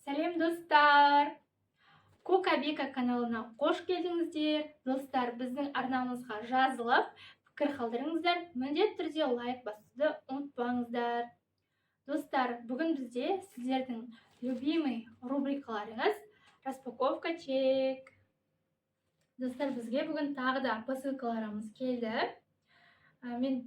Сәлем, достар! Кока Бека каналына қош келдіңіздер. Достар, біздің арнамызға жазылып, пікір қалдырыңыздар, міндетті түрде лайк басуды ұмытпаңыздар. Достар, бүгін бізде сіздердің любимый рубрикаларыңыз распаковка чек. Достар, бізге бүгін тағы да посылкаларымыз келді. Мен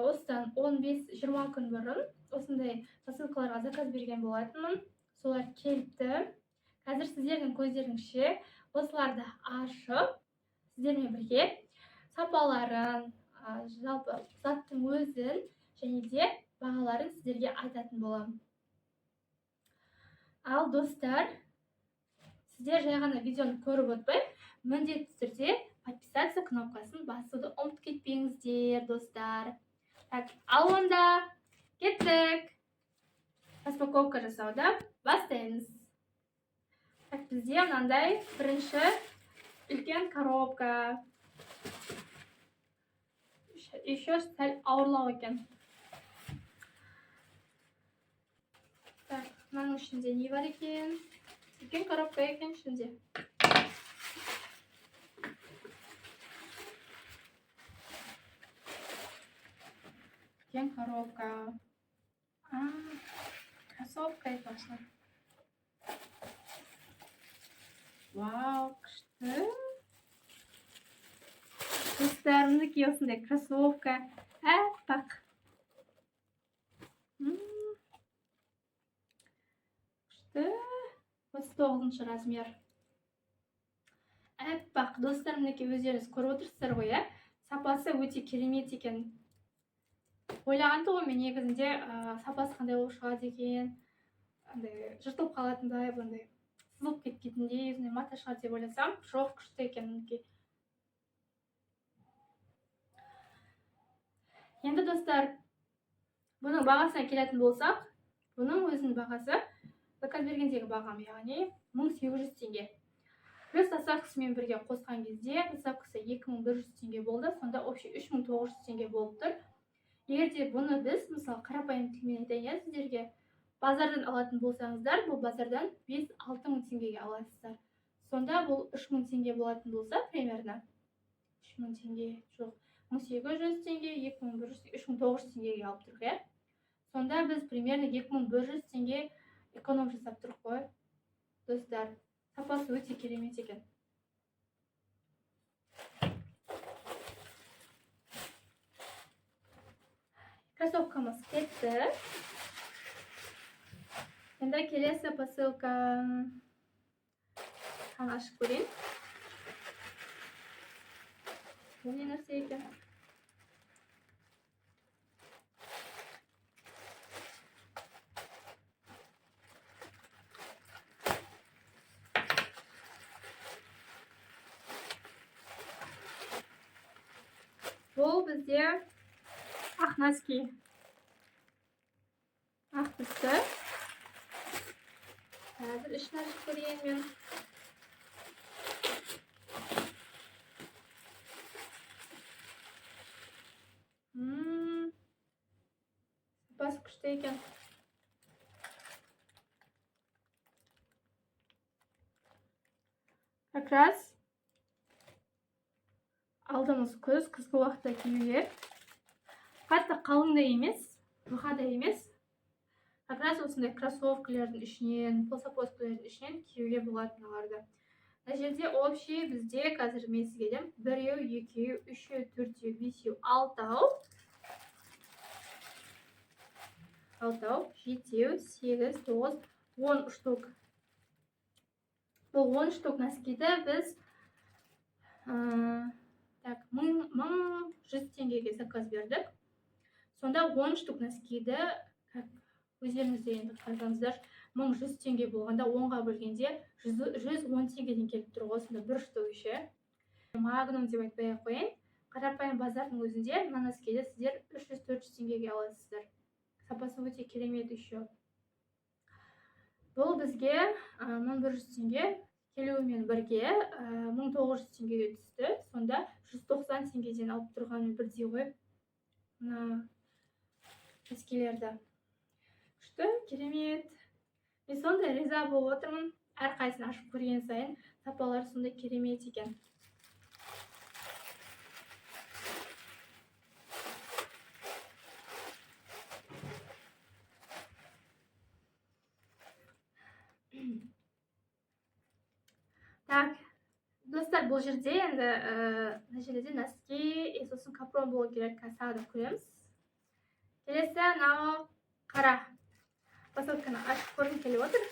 осыдан 15-20 күн бұрын осындай посылкаларға заказ берген болатынмын. Солар келіпті. Қазір сіздердің көздеріңізше осыларды ашып, сіздермен бірге сапаларын, жалпы заттың өзін және де бағаларын сіздерге айтатын боламын. Ал достар, сіздер жай ғана видеоны көріп отпай, міндетті түрде подписаться кнопкасын басуды ұмытып кетпеңіздер, достар. Так, ал онда кеттік. Распаковка жасауды бастаймыз. Так, бізде мынандай бірінші үлкен коробка. Еще сәл ауырлау екен. Так, мынаның ішінде не бар екен? Үлкен коробка екен ішінде. Үлкен коробка. А, кроссовка айтпақшы. Вау, күшті. Достар, мінекей осындай кроссовка. Аппақ. Күшті. 39 размер. Аппақ. Достар, мінекей өздеріңіз көріп отырсыздар ғой, иә? Сапасы өте керемет екен. Ойлаған тұғым мен негізінде, сапасы қандай болып шығады екен, андай жыртылып қалатындай, бұндай сызылып кеткендей, сондай мата шығады деп ойласам, жоқ, күшті екен мінекей. Енді достар, бұның бағасына келетін болсақ, бұның өзінің бағасы заказ бергендегі бағам, яғни 1800 теңге. Плюс доставкасымен бірге қосқан кезде доставкасы 2100 теңге болды, сонда общий 3900 теңге болып тұр. Егер де бұны біз, мысалы, қарапайым тілмен айтайын, иә, сіздерге базардан алатын болсаңыздар, бұл базардан 5-6 мың теңгеге аласыздар. Сонда бұл 3000 теңге болатын болса, примерно 3000 теңге, жоқ, 1800 теңге, 2100, 3900 теңгеге алып тұрық, иә. Сонда біз примерно 2100 теңге эконом жасап тұрық қой. Достар, сапасы өте керемет екен. Кроссовкамыз кетті. Енді келесі посылка. Қаны ашып көрейін. Бұл не нәрсе екен? Бұл бізде ақ носки. Ақ түсті. Қазір ішін ашып көрейін мен. Сапасы күшті екен. Как раз алдымыз күз, күзгі уақытта киюге. Қатты қалың да емес, жұқа да емес. Как раз осындай кроссовкалердің ішінен, полусапожкалердің ішінен киюге болады мыналарды. Мына жерде общий бізде қазір мен сізге айтамын, біреу, екеу, үшеу, төртеу, бесеу, алтау. Алтау, жетеу, сегіз, тоғыз, 10 штук. Бұл 10 штук носкиді біз, так, 1100 теңгеге заказ бердік. Сонда 10 штук носкиді, как өздеріңіз де енді қарасаңыздар, 1100 теңге болғанда 10-ға бөлгенде 110 теңгеден келіп тұр ғой, сонда бір штук ше. Магнум деп айтпай ақ қояйын, қарапайым базардың өзінде мына носкиді сіздер үш жүз, төрт жүз теңгеге аласыздар. Сапасы өте керемет еще. Бұл бізге 1100 теңге келуімен бірге 1900 теңгеге түсті. Сонда 190 теңгеден алып тұрғанымен бірдей ғой мына носкилерді. Күшті, керемет. Мен сондай риза болып отырмын. Әрқайсысын ашып көрген сайын сапалары сондай керемет екен. Так, достар, бұл жерде енді мына жерде носки, и сосын капрон болу керек, қазір тағы да көреміз. Келесі мынау қара посылканы ашып көргім келіп отыр.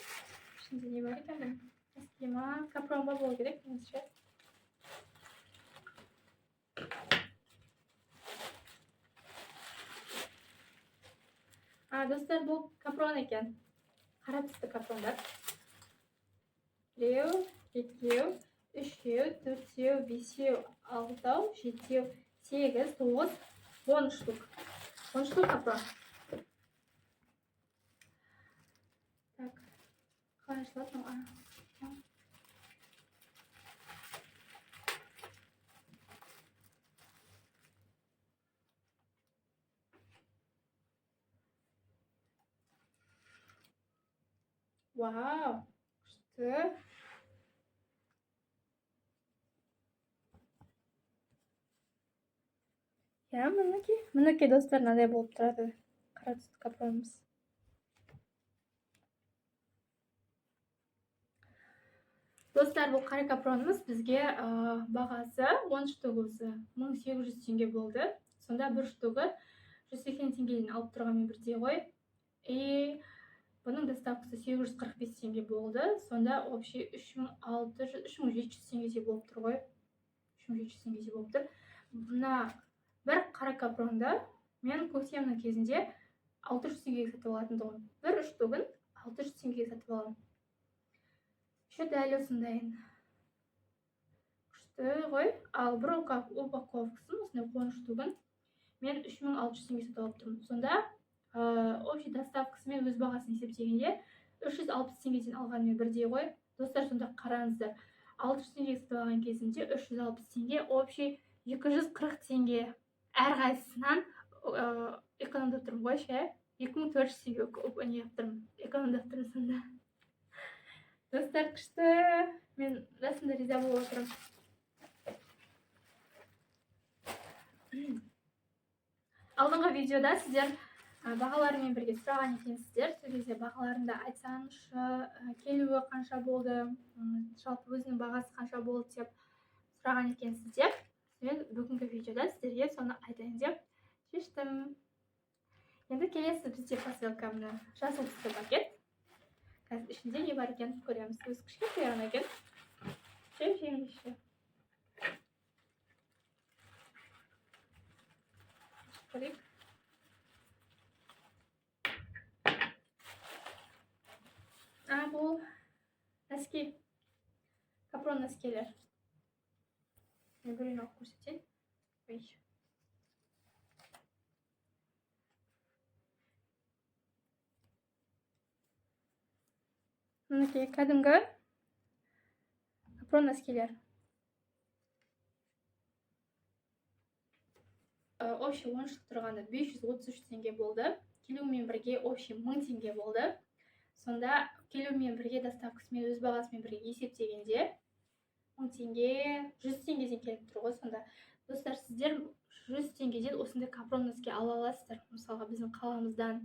Ішінде не бар екен бұның? Носки ма, капрон ба болу керек, меніңше. Достар, бұл капрон екен. Қара түсті капрондар. Біреу, екеу, үшеу, төртеу, бесеу, алтау, жетеу, сегіз, тоғыз, 10 штук. 10 штук капрон. Так, қалай ашылады мынау? Вау, күшті. Иә, мінекей. Мінекей, достар, мынандай болып тұрады. Қара түсті капронымыз. Достар, бұл қара капронымыз бізге бағасы 10 штугасы 1800 теңге болды. Сонда бір штугы 180 теңгеден алып тұрғанмен бірдей ғой. И бұның доставкасы 845 теңге болды. Сонда общий үш мың алты жүз, үш мың жеті жүз теңгедей болып тұр ғой. 3700 теңгедей болып тұр. Мына бір қара капронды мен көктемнің кезінде 600 теңгеге сатып алатын тұғым. Бір штугін 600 теңгеге сатып аламын. Еще дәл осындайын. Күшті ғой. Ал бір упаковкасын, осындай 10 штугін мен 3600 теңгеге сатып алып тұрмын. Сонда, общий доставкасымен өз бағасын есептегенде 360 теңгеден алғанмен бірдей ғой. Достар, сонда қараңыздар. 600 теңгеге сатып алған кезімде 360 теңге, общий 240 теңге. Әрқайсысынан, экономдап тұрмын ғой ше. 2400 теңге не қылып тұрмын, экономдап тұрмын сонда. Достар, күшті. Мен расында риза болып отырмын. Алдыңғы видеода сіздер, бағаларымен бірге сұраған екенсіздер. Сол кезде бағаларын да айтсаңызшы, келуі қанша болды, жалпы өзінің бағасы қанша болды деп сұраған екенсіздер. Мен бүгінгі видеода сіздерге соны айтайын деп шештім. Енді келесі бізде посылка мына жасыл түсті пакет. Қазір ішінде не бар екенін көреміз. Өзі кішкентай ғана екен. Жеп-жеңіл іші. Көрейік. Бұл носки. Капрон носкилер. Мен біреуін алып көрсетейін. Ой. Мінекей, кәдімгі капрон носкилер. Общий 10 штук тұрғанда 533 теңге болды. Келуімен бірге общий 1000 теңге болды. Сонда келуімен бірге доставкасымен өз бағасымен бірге есептегенде 1000 теңге, 100 теңгеден келіп тұр ғой сонда. Достар, сіздер 100 теңгеден осындай капрон носки ала аласыздар. Мысалға, біздің қаламыздан.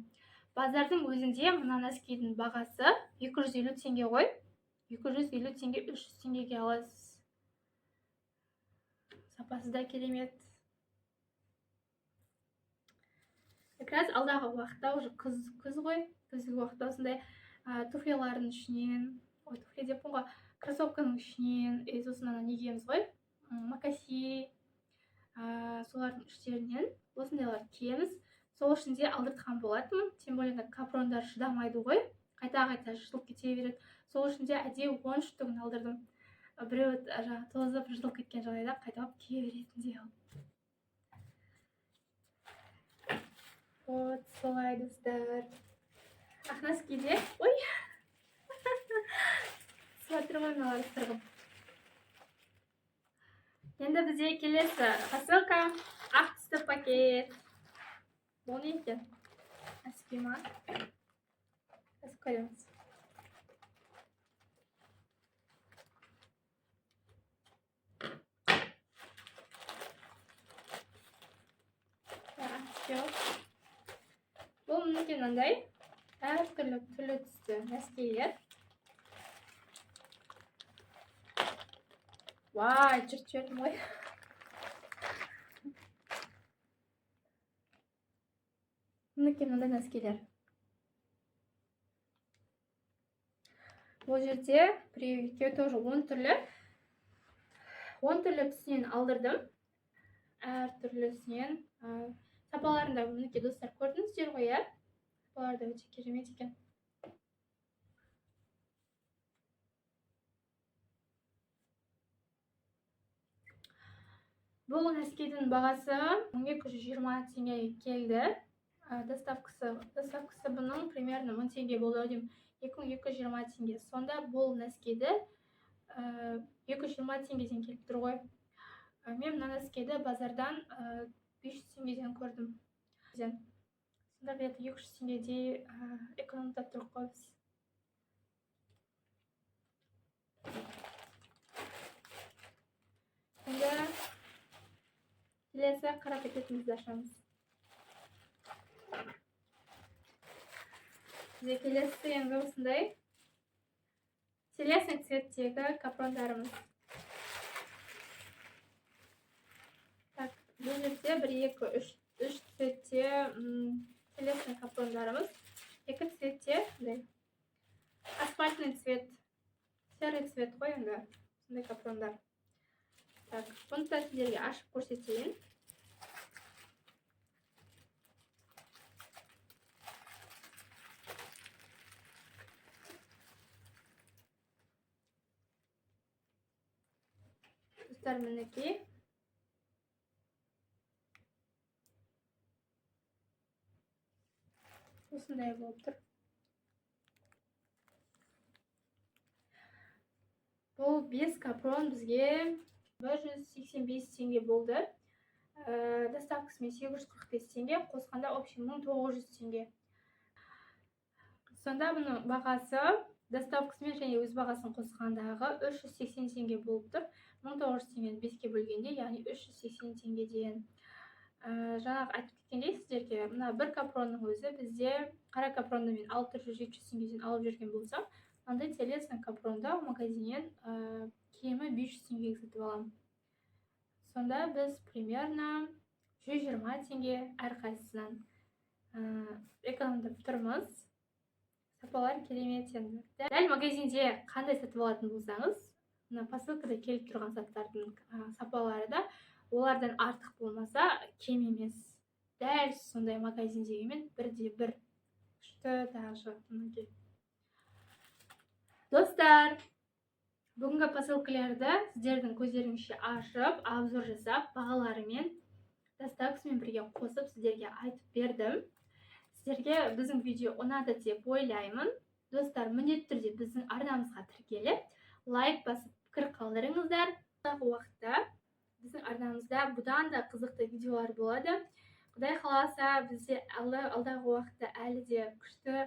Базардың өзінде мына носкидің бағасы 250 теңге ғой. 250 теңге, 300 теңгеге аласыз. Сапасы да керемет. Как раз алдағы уақытта уже күз ғой. Күзгі уақытта осындай, туфлилардың ішінен, ой, туфли деппін ғой, кроссовканың ішінен, и сосын ана не киеміз ғой, макаси, солардың іштерінен осындайларды киеміз. Сол үшін де алдыртқан болатынмын. Тем более ана капрондар шыдамайды ғой, қайта-қайта жыртылып кете береді. Сол үшін де әдейі 10 штугін алдырдым. Біреуі жаңағы тозып жыртылып кеткен жағдайда қайталап кие беретіндей қылып. Вот солай, достар. Ақ носкиде, ой, түсіп жатыр ғой мыналар сырғып. Енді бізде келесі посылка ақ түсті пакет. Бұл не екен? Носки ма? Қазір көреміз. Мінекей, мынандай әртүрлі түрлі түсті носкилер. Вай, жыртып жібердім ғой. Мінекей, мынандай носкилер. Бұл жерде біреу, екеуі, тоже 10 түрлі, 10 түрлі түсінен алдырдым, әртүрлісінен. Сапаларын да, мінекей, достар, көрдіңіздер ғой, иә, сапалары да өте керемет екен. Бұл носкидің бағасы 1220 теңгеге келді. Доставкасы бұның примерно 1000 теңге болды ау деймін, 2220 теңге. Сонда бұл носкиді 220 теңгеден келіп тұр ғой. Мен мына носкиді базардан 500 теңгеден көрдім. Сонда где-то 200 теңгедей экономдап тұрық қой біз. Енді келесі қара пакетімізді ашамыз. Бізде келесі енді осындай телесный цветтегі капрондарымыз. Так, бұл жерде бір, екі, үш цветте телесный капрондарымыз. Екі цветте мындай асфальтный цвет, серый цвет қой енді, сондай капрондар. Так, бұны да сіздерге ашып көрсетейін. Достар, мінекей. Осындай болып тұр. Бұл 5 капрон бізге 185 теңге болды. Доставкасымен 845 теңге, қосқанда общий 1900 теңге. Сонда бұның бағасы доставкасымен және өз бағасын қосқандағы 380 теңге болып тұр. 1900 теңгені 5-ке бөлгенде, яғни 380 теңгеден. Жаңағы айтып кеткендей сіздерге, мына бір капронның өзі бізде қара капронды мен 600-700 теңгеден алып жүрген болсам, мынандай телесный капронды магазиннен кемі 500 теңгеге сатып аламын. Сонда біз примерно 120 теңге әрқайсысынан экономдап тұрмыз. Сапалар керемет енді. Дәл магазинде қандай сатып алатын болсаңыз, мына посылкада келіп тұрған заттардың сапалары да олардан артық болмаса кем емес. Дәл сондай магазиндегімен бірде бір күшті даже, мінекей. Достар, бүгінгі посылкаларды сіздердің көздеріңізше ашып, обзор жасап, бағаларымен, доставкасымен бірге қосып сіздерге айтып бердім. Сіздерге біздің видео ұнады деп ойлаймын. Достар, міндетті түрде біздің арнамызға тіркеліп, лайк басып, пікір қалдырыңыздар. Алдағы уақытта біздің арнамызда бұдан да қызықты видеолар болады. Құдай қаласа, бізде алдағы уақытта әлі де күшті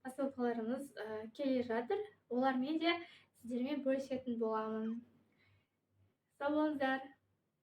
посылкаларымыз келе жатыр. Олармен де сіздермен бөлісетін боламын. Сау болыңыздар.